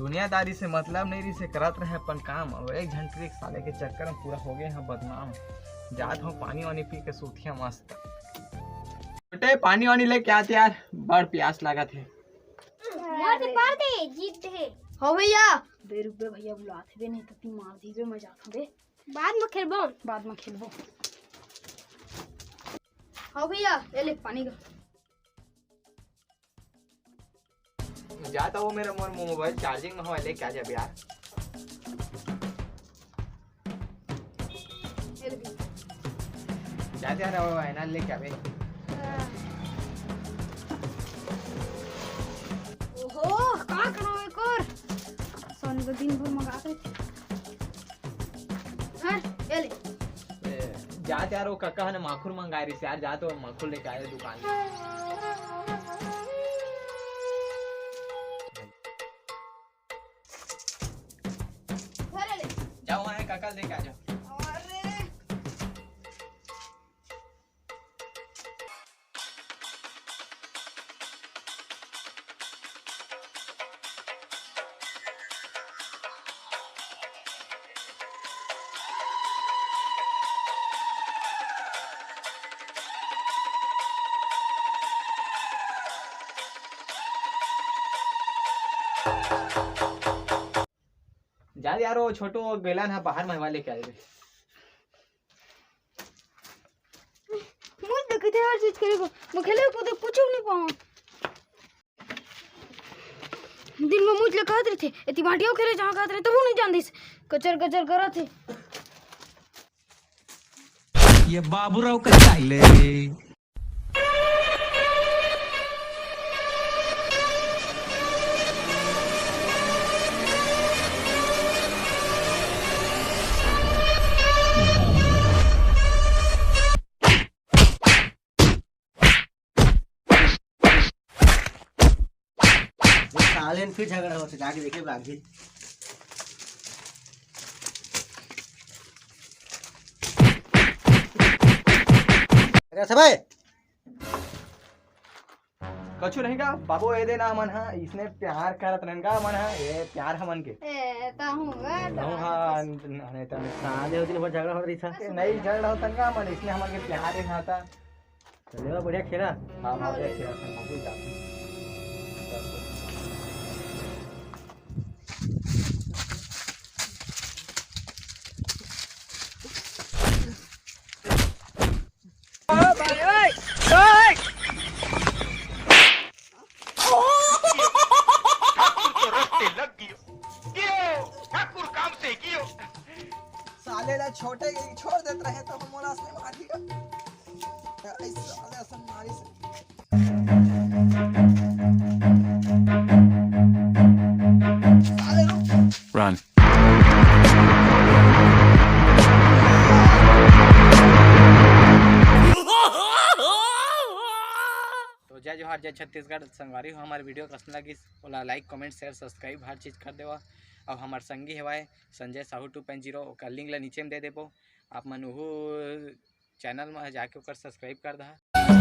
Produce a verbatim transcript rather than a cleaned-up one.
दुनियादारी से मतलब नहीं रहिसे, करत रहे अपन काम। अब एक झन ट्रिक साले के चक्कर में पूरा हो गए हैं बदनाम। जात हूँ पानी वानी पी के सूतिया मस्त। बेटे, पानी वानी लेके आते यार, बड़ प्यास लागत है। मोर से पार दे, जीत दे। हो भैया। बे रुक बे, भैया बुलात हे बे, नहीं तो ती मार दी बे, मैं जात हूँ बे। बाद में खेलबो। बाद में खेलबो। हो भैया, ये ले पानी का। जाता वो मेरा मोर मोबाइल चार्जिंग में हो, लेके आ जा यार। ये ले भी। जाते यार, वो है ना, लेके आ बे। ओहो, का करो एक और? सोनी को दिन भर मंगाते। हाँ, ये ले। ए, जात यार, वो कक्का ने माखुर मंगाए रहिस यार, जात वो माखुर लेके आए दुकान में। घर ले। जाओ, वहाँ है कक्का, लेके आ जाओ। अरे। जा यार, वो छोटू, वो गैलन ह बाहर में, हवा लेके आए बे। मुझ देखते हर चीज करे को, मैं खेले कूदे कुछ नहीं पाऊँ। दिन में मुझ ले कहत रहिथे, एती बाटियों खेले जहाँ कहत रहे, तब वो नहीं जान दिस। कचर कचर करत हे। ये बाबूराव का स्टाइल है। ये साले न फिर झगड़ा होथे, जाके देखे बाघी। अरे सब भाई, कछु नहीं का बाबू, ये देना मन हा, इसने प्यार करत रहन का मन हा, ये प्यार हमन के। ए, ता हूँ गा, ता हूँ, हाँ, नहीं तो साले हो दिन भर झगड़ा होत रहिस। नहीं झगड़ा होत का मन, इसने हमन के प्यार ही था। चलेगा, बढ़िया खेला। हाँ, हाँ, बढ़िया खेला, हम भी जाते हैं। ओ भाई, ओए, ओए। ठाकुर तो रस्ते लग गयो। गियो, ठाकुर काम से गियो। साले ला छोटे के छोड़ देत रहे तो हम मोला असने मार दिया। ऐसे साले असन मारी से। साले रुक। Run। तो जय जोहार, जय छत्तीसगढ़। संगवारी हो, हमारे वीडियो कसन लगिस, ओला like, comment, share, subscribe हर चीज कर देवा। अब हमार संगी हेवाय Sanjay Sahu two point zero, ओकर link ला नीचे में दे देबो, आप मन उहू channel में जाके ओकर subscribe कर दहा।